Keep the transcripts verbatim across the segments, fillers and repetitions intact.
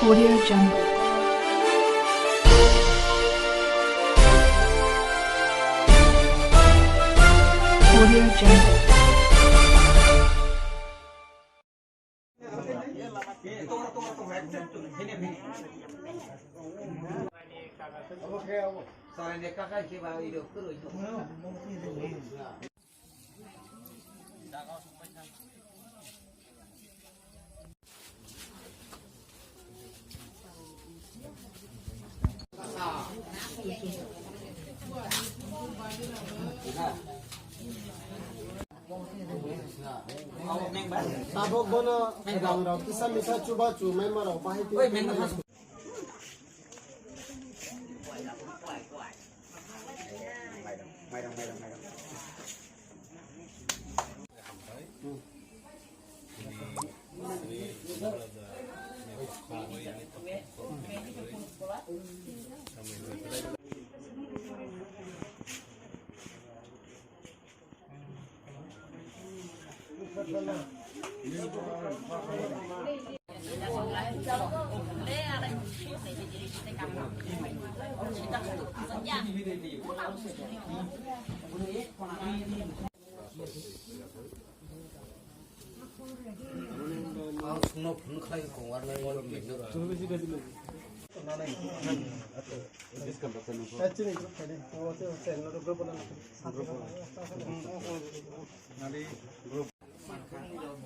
Audio Jungle. Audio Jungle. Tabok bono rang rok kisa misa chuba chu mai ma rok bahai twi.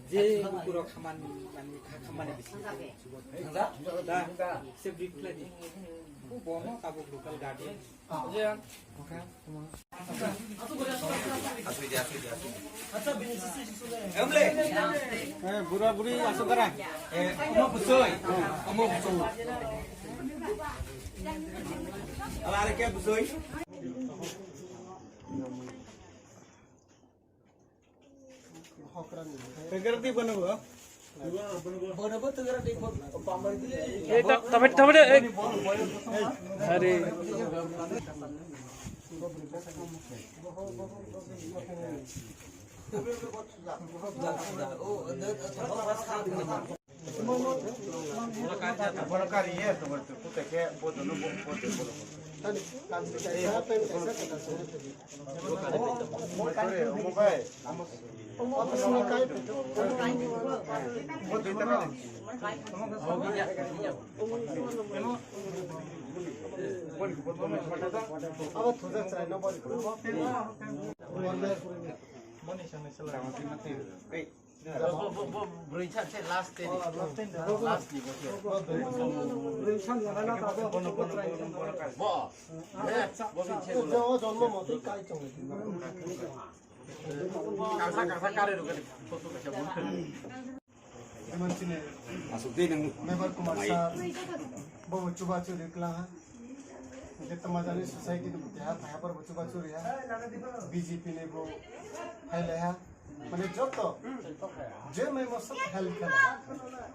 Je guru khamani, mani kha khamani bisi. Da, se big play di. Bo mo tabuk local guardian. Asui de, asui de, asui de. Emle. Eh, bura buri asuk kara. Eh, omo busoi. Omo busoi. Ala are ke busoi. Tegar di bono bo. Bono bo tegar di bono. Eh, ta-, tabe, tabe de, eh. Hari. Abo thujak chwrai no bori. Bo, bo, bo, bo, brwi sa se last day ni. Last ni bo se. Bo. Bo bin se. Kasa, kasa kare rukani. Photo kaisa bo. Member Kumar sir, bo chuba churi kla ha. Hingke Tamajani society ni keha phaiha por bo chuba churi ha. B J P ni bo phailai ha. Mane joto je mai mo sob help khe.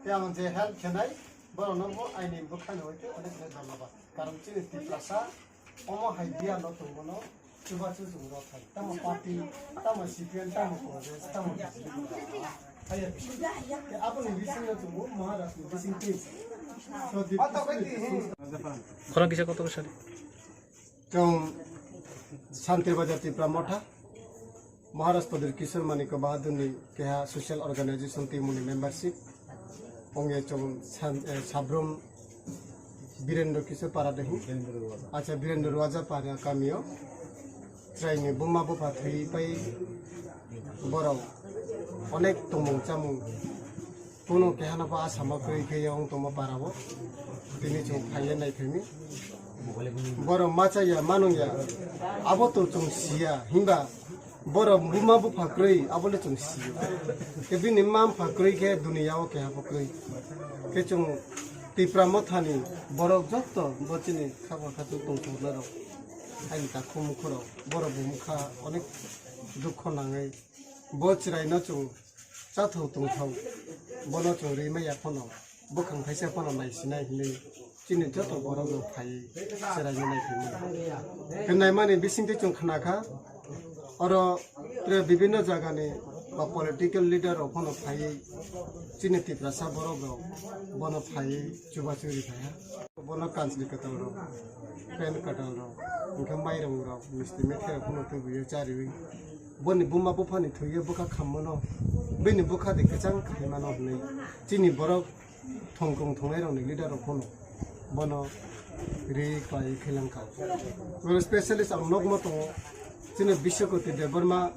Te ang je help khenai, borok no bo aini bwkhani hoite onek onek dhonnobad. Karon chini Tiprasa omo hai biya no tongmano. Chubachu chwng rw thai. Tamo party, tamo C P M, tamo Congress, tamo B J P. Haiya bising. Aboni bisingno chwng Maharashtra ni bising team. So, the Khorang kisa kotor sari. Chwng Shanti Bazar Tipra Motha, Maharaj Pradyot Kishore Manikya Bahadur ni keha social organization team ni membership. Ongya chwng san-, eh, Sabrum Birendra Kishore Para dehi. Acha, Birendra Raja Para kamio. Chwraini buma bupha thwi pai borok onek tongmung chamung. Kuno kehano bo asama kwrwi khe yong tongma para bo. Tini chwng phaiya nai phimi. Borok machaya manungya. Abo to chwng siya. Himba Borok buma bupha kwrwi, abole chwng sio. Khe bini mma mpha kwrwi khe duniya o keha bo kwrwi. Khe chwng Tipra Mothani borok joto bo chini khakor khachu tongthoknai rok. Haini takhuk mukhurok, borok bumkha onek dukho nangwi. Bo chwraino chwng chathok tongthok, bono chwng rwi maya phano. Bwkhang kaisa phano naisinai hinwi chini joto borok rok phaiwi chwraino naiphimani. Hwnwi naimani bisingtwi chwng khnakha, oro tere bibinno jagani ba political leader rok phano phaiwi Chini Tiprasa borok rok bono phaiwi chubachu ri phaiha. Bono kanchli kwtal rok, pen kwtal rok, hwnkhe mairung rok, misti mithai rok bono tubuwi chariwi. Boni buma buphani thwiwi bwkha khammano, bini bwkha de kwchang khaimano hwnwi chini borok thongkong thongnai rokni leader rok bono, bono ri kwlaiwi khailangkha. Oro specialist ang nokmo tongo, chini Biswakoti Debbarma,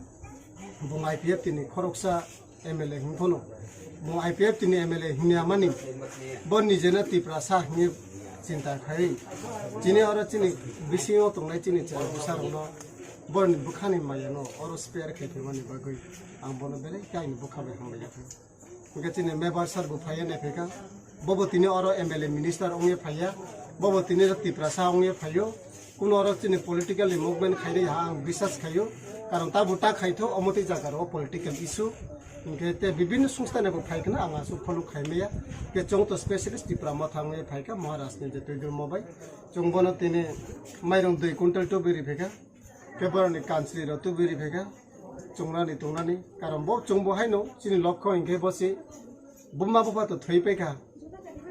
bo I P F T ni khoroksa M L A hwnwi phano. Bo I P F T ni M L A hwnwi amani, bo nijeno Tiprasa hwnwi chinta khai. Chini oro chini bisingo tongnai chini chwrai bwsarokno boni bwkhani mayano oro spare khai phaimani bagwi ang bono belai khe aini bwkha bai hambai ya kha. Hwnkhe chini Mebar sir bo phaiya nai phaikha. Bobo tini oro M L A minister wngwi phaiya. Bobo tini oro Tiprasa wngwi phaio. Kuno oro chini political ni movement khainai ha ang bisas khaio. Karon tabo ta khaitho omo tei jaga rok political issue. Hwnkhe te bibinno sungstani bo phaikhna ang aswk follow khaimaya. Ke chwng to specialist Tipra Motha wngwi phaikha Maharaj ni je twi dulmo bai. Chwng bono tini mairung dui quintal tubui ri phaikha. Khe borokni kanchli rok tubui ri phaikha, chungnani tongnani. Karon bo chwng bo haino chini lokho hinkhe bo se buma bupha to thwi paikha.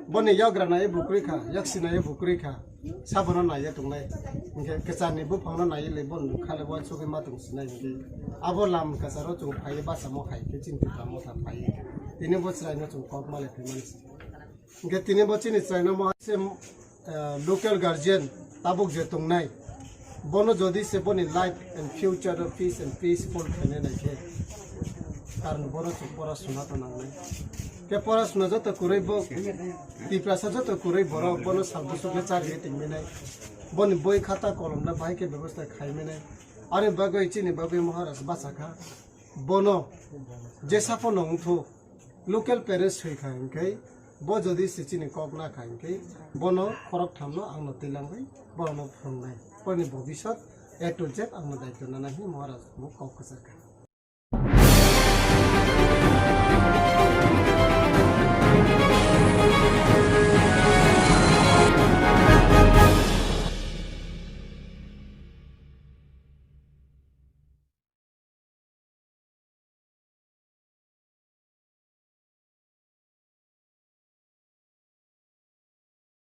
Boni yagra nai bukrwi kha, yaksi nai bukrwi kha. Sabono naiya tongnai. Hinkhe kwcharni buphangno naiwi le bo nukha le bo sugwi ma tong sinai hinkhe. Abo lam kwcharo chwng phaiwi bachamo hai khe chini Tipra Motha phaiwi. Tini bo chwraino chwng kok ma le thwimani se. Hingke tini bo chini chwraino mo se, eh, local guardian tabuk je tongnai, bono jodi se boni life and future o peace and peaceful khainai nai khe, karon bono chwng pora suna to nangnai. Khe pora suna joto kwrwi bo, Tiprasa joto kwrwi borok bono sal bwswk khe chariwi tongminai, boni boi khata kolom no bahai khe bebosta khaiminai. Ani bagwi chini bagwi Maharaj bachakha, bono jesa phano wngthok, local parents soi kha hinkhe, bo jodi se chini kok na kha hinkhe, bono khorok thamno ang no twilangwi borokno phwrwngnai. Boni bobisot A to Z ang no daityo nana hinwi Maharaj bo kok kwchar kha.